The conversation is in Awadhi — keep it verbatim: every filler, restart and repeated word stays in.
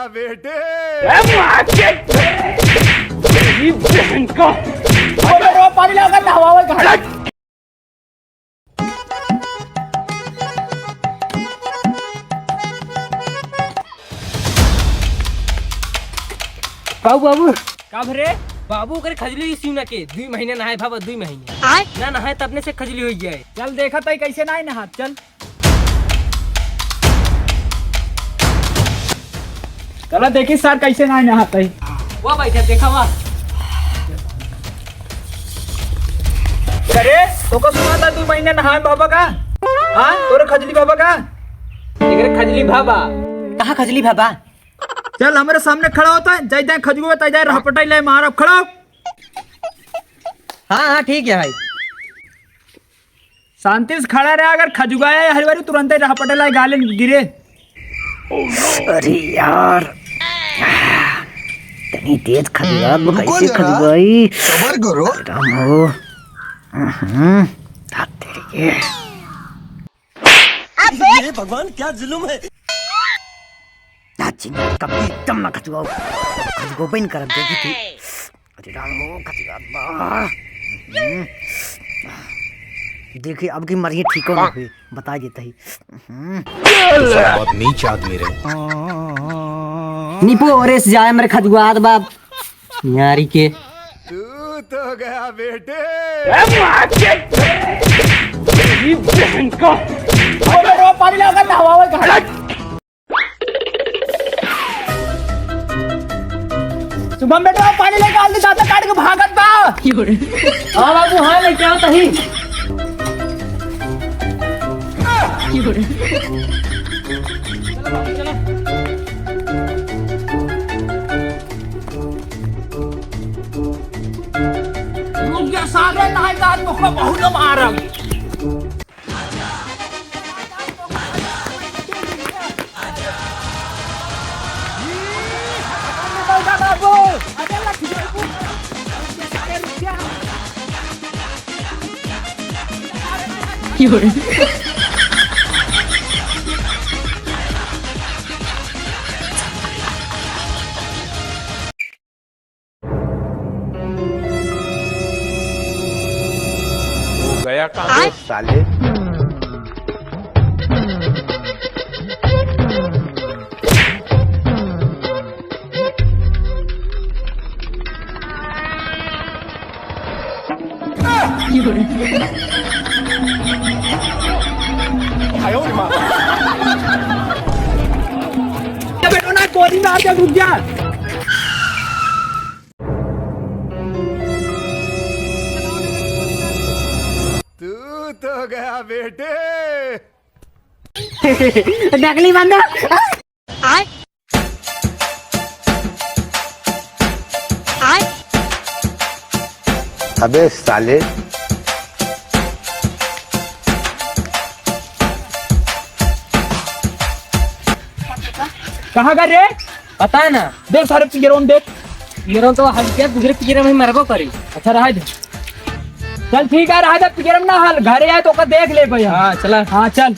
बेटे। ए माँ के, तेरी बहन का। अरे रो, पानी लाओ, नहवावल कहाँ? बाबू, बाबू। का भरे? बाबू ओकरे खजली सिउना के, दुई महीने नहाए बाबा, दुई महीने। आय? ना नहाए तब ने से खजली होइ जाए। चल देखा तई कैसे नाहीं नहात, चल। चला देखी सर कैसे नाहीं नहात है। वाह भाई, क्या देखा वाह। अरे, तोका सुना था दुई महीने नहाए बाबा का? हाँ, तोरे खजली बाबा का? एकरे खजली बाबा। कहाँ खजली बाबा? चल, हमरे सामने खड़ा होता है, जाई जाए खजगुआ, ताई जाए रहपटाई ले मार, अब खड़ा हो। हाँ, हाँ, ठीक है भाई। शांति से खड़ा रहा, अगर खजुगाया है हर बारी तुरंत ही रहपटे लाए गाले गिरे। अरे यार, तनी तेज खजुगा, रुको कैसे जरा, खजुगाई? सबर करो। राम हो। हम्म, हाथ तेरे के। ये भगवान, क्या जुल्म है। ना चिंता, कभी एकदम ना खजुगाओ। खजुगो बन करब देखी थी। अरे राम हो, खजुगा बा। हम्म। देखी, अब की मरिए ठीक ना हुई, बता देता ही। हम्म। सर बहुत नीच आदमी रहे। निपो, अरे से जाए मेरे खजुगात बाप। यारी के। तू तो गया बेटे। ए माँ के, तेरी बहन का। अरे रो, पानी लाओ, नहवावल कहाँ? शुभम बेटा, पानी लेके आ, दांत काट के भागत बा। हाँ बाबू, हाँ, लेके आओ तही। रुक जा सारे, नाहीं तो आज तोहका बहुत मारब। गया कहाँ? साले। आयो रे माँ। बेटो ना, गोली मार के रुक जा। तू तो गया बेटे। नकली बंदा। आय। आय। अबे साले। कहाँ का रे? पता ना। देख सारे पिंजरों में देख। पिंजरों तो हल के दूसरे पिंजरे में मरबो करी। अच्छा, रहा दे। चल ठीक है, रहा दे, पिंजरे में ना हल, घरे आए तो ओका देख ले भैया। हाँ, चला। हाँ, चल।